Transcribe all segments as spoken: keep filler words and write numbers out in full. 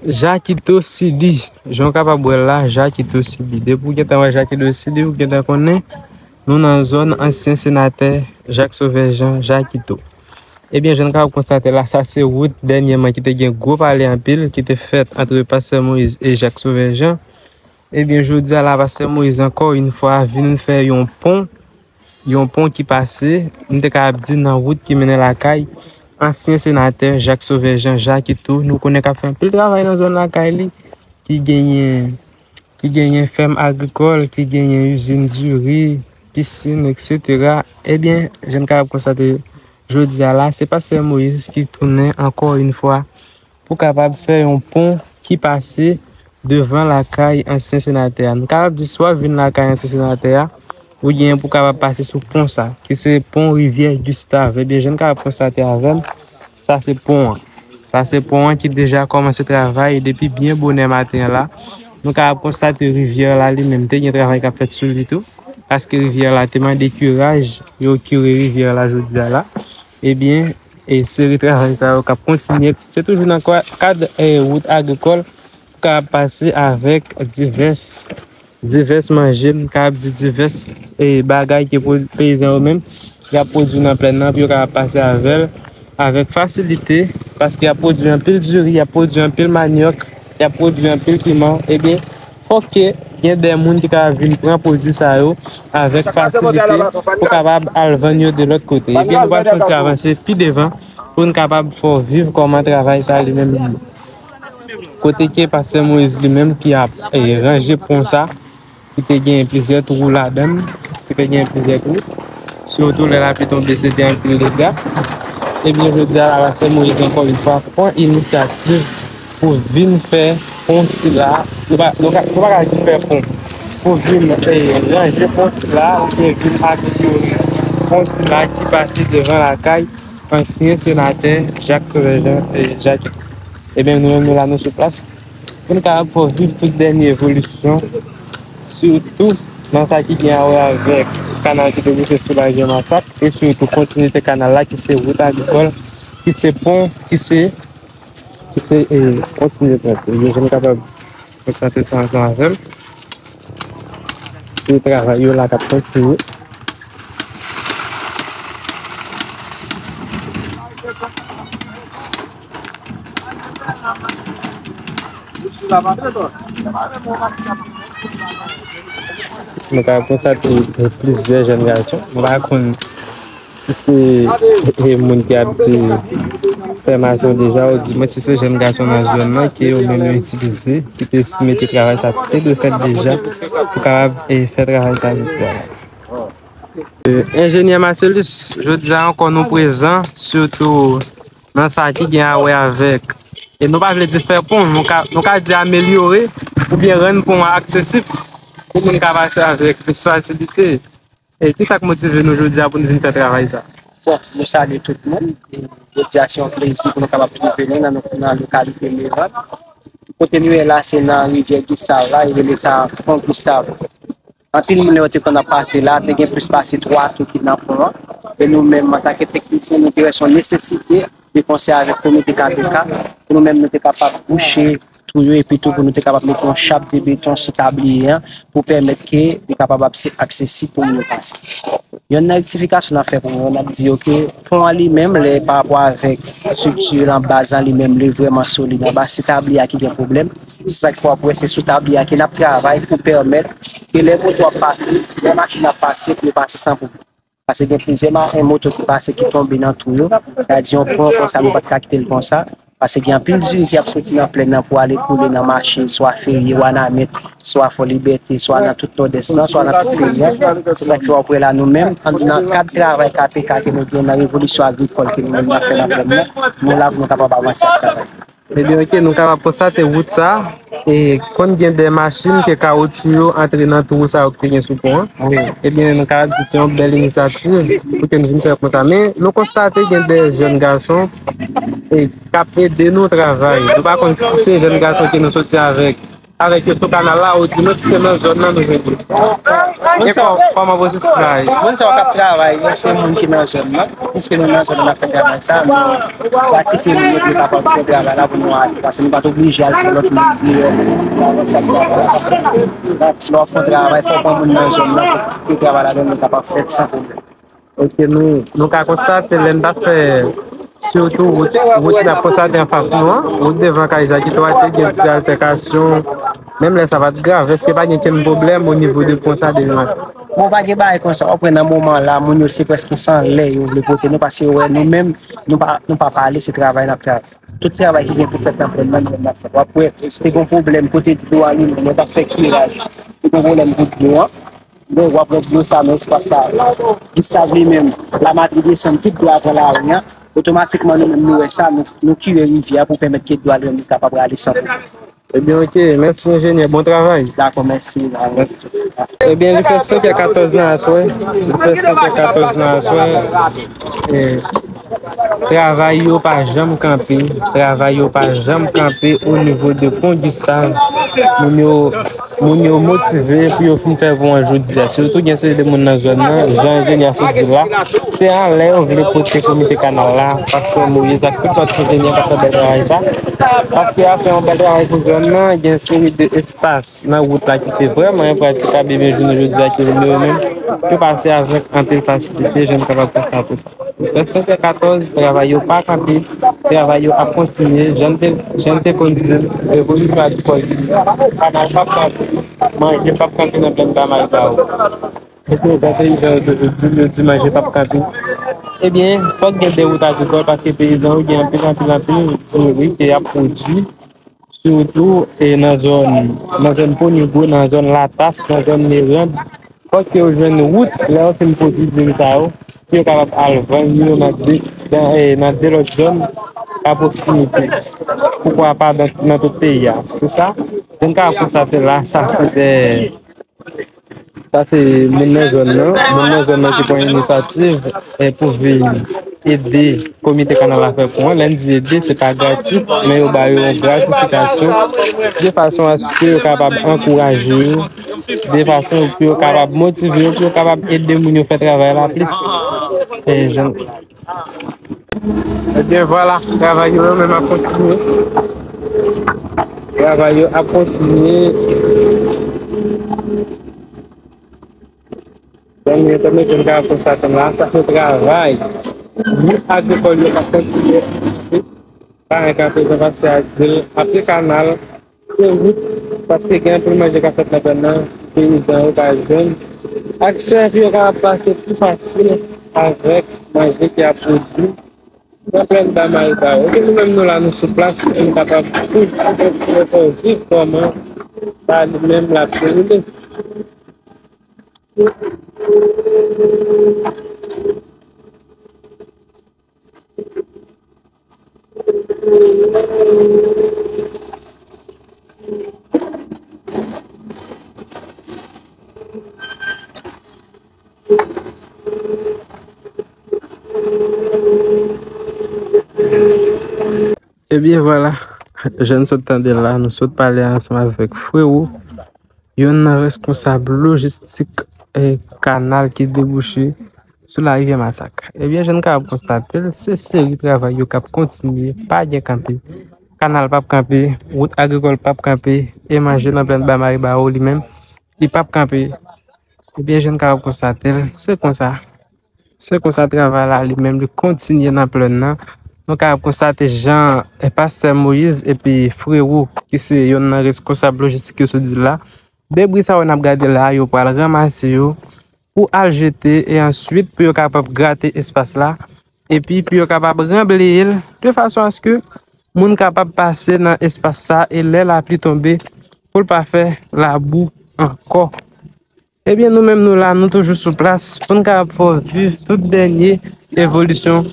Jakito Sidi, jan w kapab wè l la, Jakito Sidi. Depi w gentan wè Jakito Sidi, ou gentan konnen nou nan zòn ansyen senatè Jacques Sauveur Jean, Jakito. Ebyen, jan n kapab konstate la, sa se wout dènyèman ki te gen gwo pale anpil, ki te fèt ant Pastè Moïse e Jacques Sauveur Jean. Ebyen, jodi a la, Pastè Moïse, ankò yon fwa, vin fè yon pon, yon pon ki pase, m te kapab di, nan wout ki mennen lakay ansyen senatè Jacques Sauveur Jean, Jakito. Nou konnen k ap fè anpil travay nan zòn lakay li, ki genyen, ki genyen fèm agrikòl, ki genyen izin diri, pisin, etsetera. Ebyen, jan n kapab konstate jodi a la, se Pastè Moïse ki tounen ankò yon fwa pou kapab fè yon pon ki pase devan lakay ansyen senatè a. Nou kapab di, swa vin lakay ansyen senatè a, oubyen pou kapab pase sou pon sa, ki se pon Rivyè Gustave. Ebyen, jan n kapab konstate avè m, sa se pon an. Sa se pon an ki deja kòmanse travay depi byen bonè maten an la. Nou kapab konstate rivyè la li menm te gen travay k ap fèt sou li tou, paske rivyè la te mande kiraj, yo kire rivyè la jodi a la. Ebyen, e seri travay sa yo k ap kontinye. Se toujou nan kwa-, kad, e, wout agrikòl, ka pase avèk divès, divès manje, m ka di divès, e, bagay ke pwo-, peyizan yo menm, y ap pwodui nan plèn nan, pou yo kapab pase avè l avèk fasilite, paske y ap pwodui anpil diri, y ap pwodui anpil manyòk, y ap pwodui anpil piman. Ebyen, fòk ke gen de moun ki kapab vin pran pwodui sa yo avèk fasilite pou kapab al vann yo de lòt kote. Ebyen, nou pral fè yon ti avanse pi devan pou n kapab fè w viv kòman travay sa li menm li ye. Kote ke Pastè Moïse li menm ki ap, e, ranje pon sa, ki te gen plizyè twou ladan l, ki te gen plizyè twou. Sitou lè lapli tonbe, se te anpil dega. Ebyen, jodi a la, Pastè Moïse, ankò yon fwa, pran inisyativ pou vin fè pon sila. Nou pa, nou ka, nou pa ka di fè pon. Pou vin, e, ranje pon sila, oubyen vin amelyore pon sila ki pase devan lakay ansyen senatè Jacques Sauveur Jean, e, Jacques. Ebyen, nou menm, nou la, nou sou plas. Pou n kapab fè w viv tout dènye evolisyon, sitou nan sa ki gen a wè avèk kanal ki te bouse sou Lajè Masak, e sitou kontinite kanal la ki se wout agrikòl, ki se pon, ki se, ki se, e, kontinye pon. Ebyen, jan n kapab konstate sa ansanm avè m. Se travay yo la k ap kontinye. Nou ka konstate plizyè jèn gason. Nou pa konn si se, e, moun ki ap di fè mason deja, ou di mwen si se jèn gason nan zòn nan ke yo menm yo itilize, ki te estime ke travay sa te dwe fèt deja pou kapab, e, fè travay sa jodi a la. E, enjenyè Marcelus, jodi a ankò nou prezan, sitou nan sa ki gen a wè avèk, e nou pa vle di fè pon, nou ka, nou ka di amelyore oubyen rann pon an aksesib pou moun ka pase avèk plis fasilite. E ki sa k motive nou jodi a pou nou vin fè travay sa? Bon, nou salye tout moun. E jodi a se yon plezi pou nou kapab twouve nou nan, nan lokalite Merann, kote nou ye la, se nan rivyè Gistav la, yo rele sa pon Gistav. Anpil moun, lè yo te konn ap pase la, te gen plis pase twa twou ki nan pon an. E nou menm, antanke teknisyen, nou te wè se yon nesesite de konsè avèk komite K P K, pou nou menm nou te kapab bouche twou yo, epi tou pou nou te kapab mete yon chap de beton sou tabliye an, pou pèmèt ke li kapab akse-, aksesib pou moun yo pase. Yonn nan rektifikasyon n ap fè pou yo, n ap di yo ke pon an li menm, lè pa rapò avèk estrikti l an baz lan li menm, li vrèman solid. Anba se tabliye a ki gen pwoblèm. Se sa k fè w ap wè se sou tabliye a ke n ap travay pou pèmèt ke lè moto ap pase, lè machin ap pase, pou yo pase san pwoblèm. Paske gen plizyè ma-, moto ki pase, ki tonbe nan twou yo. Sa di yon pon konsa, nou pa t ka kite l konsa. Paske gen anpil diri ki ap soti nan plèn nan pou ale koule nan mache, swa Ferye, Wanament, swa Fò Libète, swa nan tout Nòdès lan, swa nan tout peyi a. Se sa k fè w ap wè la, nou menm, an, nan kad travay K P K ke nou gen, nan revolisyon agrikòl ke nou menm n ap fè nan plèn nan, nou la pou nou kapab avanse ak travay. Ebyen, oke, nou kapab konstate wout sa, e, konn gen de machin ke kawotchou yo antre nan twou sa yo ki te gen sou pon an. Ebyen, nou kapab di se yon bèl inisyativ pou ke nou vin fè konsa. Men, nou konstate gen de jèn gason, e, k ap ede nou travay. Nou pa konn si se jèn gason ke nou soti avèk avèk yo sou kanal la, ou di nou si se nan zòn nan nou jwenn yo. E kò-, kòman pwosesis la ye? Moun sa yo k ap travay yo, se moun ki nan zòn nan. Piske nou nan zòn nan, n ap fè travay sa, nou gratifye moun yo pou yo kapab fè travay la pou nou ale. Paske nou pa t oblije al pran lòt moun deyò pou nou al fè travay la. Lè w ap fè yon travay, fò w pran moun nan zòn nan pou, pou travay la, donk nou kapab fè l san pwoblèm. Ok, nou, nou ka konstate lè n t ap fè sitou wout, wout n ap konstate anfas nou an, wout devan kay Jakito a te gen ti altèkasyon. Menm lè sa pa t grav, èske pa gen kenn pwoblèm o nivo de pon sa devan? Bon, pa gen bagay konsa. W ap wè nan moman la, moun yo se prèske san lè yo vle pote nou, paske yo wè nou menm, nou pa, nou pa pale, se travay n ap travay. Tout travay ki gen pou fèt nan plèn nan, nou menm n ap fè. W ap wè, te gen pwoblèm kote dlo a li menm, yo t ap fè kiraj. Te gen pwoblèm pou dlo an. Bon, w ap wè dlo sa nan espas sa. Li sav li menm, Lamatri desann, tout dlo a pran lari a. Otomatikman, nou menm, nou wè sa, nou, nou kire rivyè a pou pèmèt ke dlo a li menm li kapab rale san pwoblèm. Ebyen, ok. Mèsi, enjenyè. Bon travay. Dakò, mèsi. Ebyen, li fè senk è katòz nan aswè. Li fè senk è katòz nan aswè. E, travay yo pa janm kanpe. Travay yo pa janm kanpe o nivo de pon Gistav. Moun yo, moun yo motive pou yo fin fè pon an jodi a. Sitou gen seri de moun nan zòn nan, jan enjenyè a sot di la. Se anlè yo vle pote komite kanal la, Pastè Moïse ak tout lòt enjenyè k ap fè bèl travay sa. Paske y ap fè yon bèl travay pou zòn nan, gen seri de espas nan wout la ki te vrèman enpratikab, ebyen jounen jodi a ke moun yo menm, yo pase avèk anpil fasilite, jan n kapab konstate sa. Nan senk è katòz, travay yo pa kanpe, travay yo ap kontinye, jan n te, jan n te konn di l, revolisyon agrikòl, kanal p ap kanpe, manje p ap kanpe nan plèn Ba Maribawo. Epi jan peyizan yo toujou di l, yo di manje p ap kanpe. Ebyen, fòk gen de wout agrikòl paske peyizan yo gen anpil, anpil, anpil diri ke y ap pwodui, sitou, e, nan zòn, nan zòn Ponyego, nan zòn Latas, nan zòn Merand. Fòk ke yo jwenn wout lè yo fin pwodui diri sa yo, pou yo kapab al vann yo nan de, nan, e, nan de lòt zòn a pwoksimite. Poukwa pa nan, nan tout peyi a? Se sa, jan n ka konstate la, sa se de Sa se moun nan zòn nan, moun nan zòn nan ki pran inisyativ, e, pou vin ede komite kanal la fè pon an. Lè n di ede, se pa gratis, men yo ba yo yon gratifikasyon de fason aske yo kapab ankouraje yo, de fason pou yo kapab motive yo, pou yo kapab ede moun yo fè travay la plis. E, jan, Ebyen, vwala, travay yo, yo menm ap kontinye. Travay yo ap kontinye. Zanmi yo, tankou jan n ka konstate la, sa se travay. Wout agrikòl yo ap kontinye. Pa gen kanpe, jan pastè a di l, apre kanal, se wout, paske gen anpil manje k ap fèt nan zòn nan, peyizan yo ka jwenn aksè pou yo kapab pase pi fasil avèk manje ki ap pwodui nan plèn Ba Maribawo. Ebyen, nou menm, nou la, nou sou plas, pou nou kapab toujou kontinye fè w viv kòman sa li menm l ap dewoule. Ebyen, vwala, jan n sot tande l la, nou sot pale ansanm avèk Frewo, youn nan reskonsab lojistik, eh, kanal ki debouche sou larivyè Masak. Ebyen, jan n kapab konstate l, se seri travay yo k ap kontinye, pa gen kanpe. Kanal p ap kanpe, wout agrikòl p ap kanpe, e manje nan plèn Ba Maribawo li menm, li p ap kanpe. Ebyen, jan n kapab konstate l, se konsa. Se konsa travay la li menm li kontinye nan plèn nan. Nou kapab konstate jan, eh, pastè Moïse epi Frewo, ki se youn nan reskonsab lojistik yo sot di la, debri sa yo n ap gade la, yo pral ranmase yo pou al jete e answit pou yo kapab grate espas la epi pou yo kapab ranbleye l de fason aske moun kapab pase nan espas sa e lè lapli tonbe pou l pa fè labou ankò. Ebyen, nou menm nou la, nou toujou sou plas pou n kapab fè w viv tout dènye evolisyon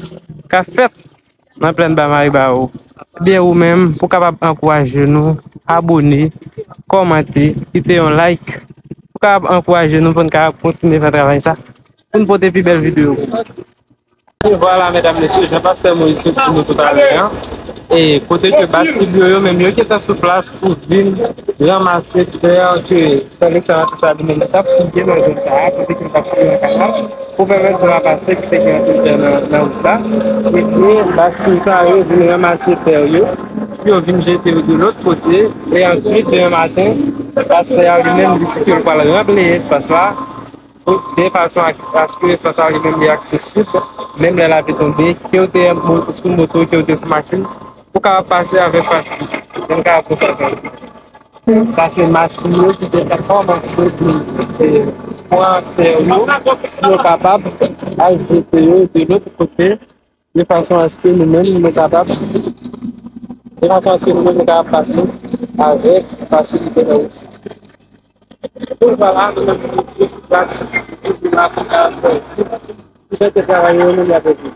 k ap fèt nan plèn Ba Maribawo. Ebyen, ou menm, pou w kapab ankouraje nou, abòne, kòmante, kite yon like, pou w kapab ankouraje nou, pou n kapab kontinye fè travay sa, pou n pote pi bèl videyo pou ou. E vwala, medam, mesye, jan pastè Moïse sot di nou toutalè a, E kote ke baskil yo, yo menm, yo gentan sou plas pou vin ranmase tè ke Felix Anatousa li menm li t ap fouye nan zòn sa a, kote ke li t ap fouye nan kanal, pou pèmèt dlo a pase ki te gen anpil tè nan, nan wout la. E ke baskil sa yo vin ranmase tè yo, yo vin jete yo de lòt kote, e answit, demen maten, pastè a li menm, li di ke l pral ranbleye espas la, de fason a, aske espas la li menm li aksesib, menm lè lapli tonbe, ke w te mo-, sou moto, ke w te sou machin, ou kapab pase avèk fasilite. Ou kapab fè sa fasilite. Sa se machin yo ki te kòmanse pou, eh, pran tè yo, pou yo kapab al jete yo de lòt kote, de fason aske nou menm nou kapab, de fason aske nou menm nou kapab pase avèk fasilite nan wout sa. Bon, vwala, nou menm nou sou plas, nou la pou nou fè travay yo, nou la pou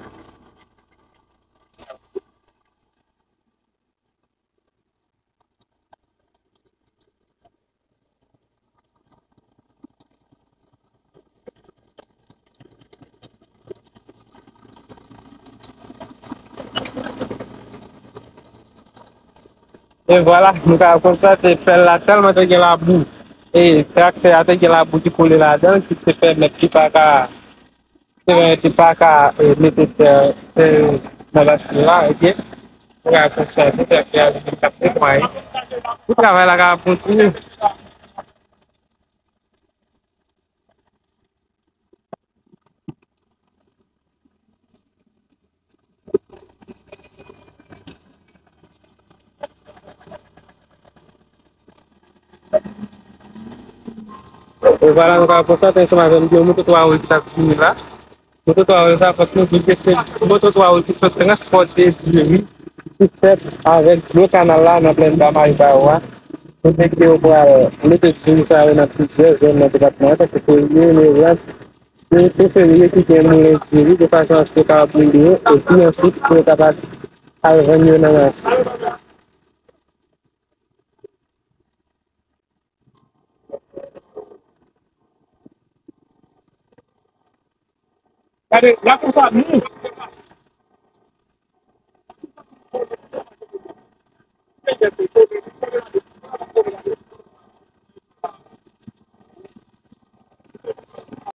E vwala, nou ka konstate pèl la tèlman te gen labou, e traktè a te gen labou ki kole ladan l, ki te pèmèt li pa ka, te, te pa ka, e, mete tè, tè nan baskil la, ebyen, nou ka konstate traktè a li menm k ap netwaye. Pou travay la ka kontinye. E vwala, nou ka konstate ansanm avè m, gen yon moto twa wou ki t ap vini la. Moto twa wou sa, fòk nou di ke se moto twa wou ki sot transpòte diri ki fèt avèk dlo kanal la nan plèn Ba Maribawo a. Kote ke yo pral mete diri sa yo nan plizyè zòn nan depatman an, tankou Premye, Leran, se Preferi ki gen moulen diri, de fason aske yo kapab boule yo, epi answit pou yo kapab al vann yo nan mache. Gade, la konsa, nou,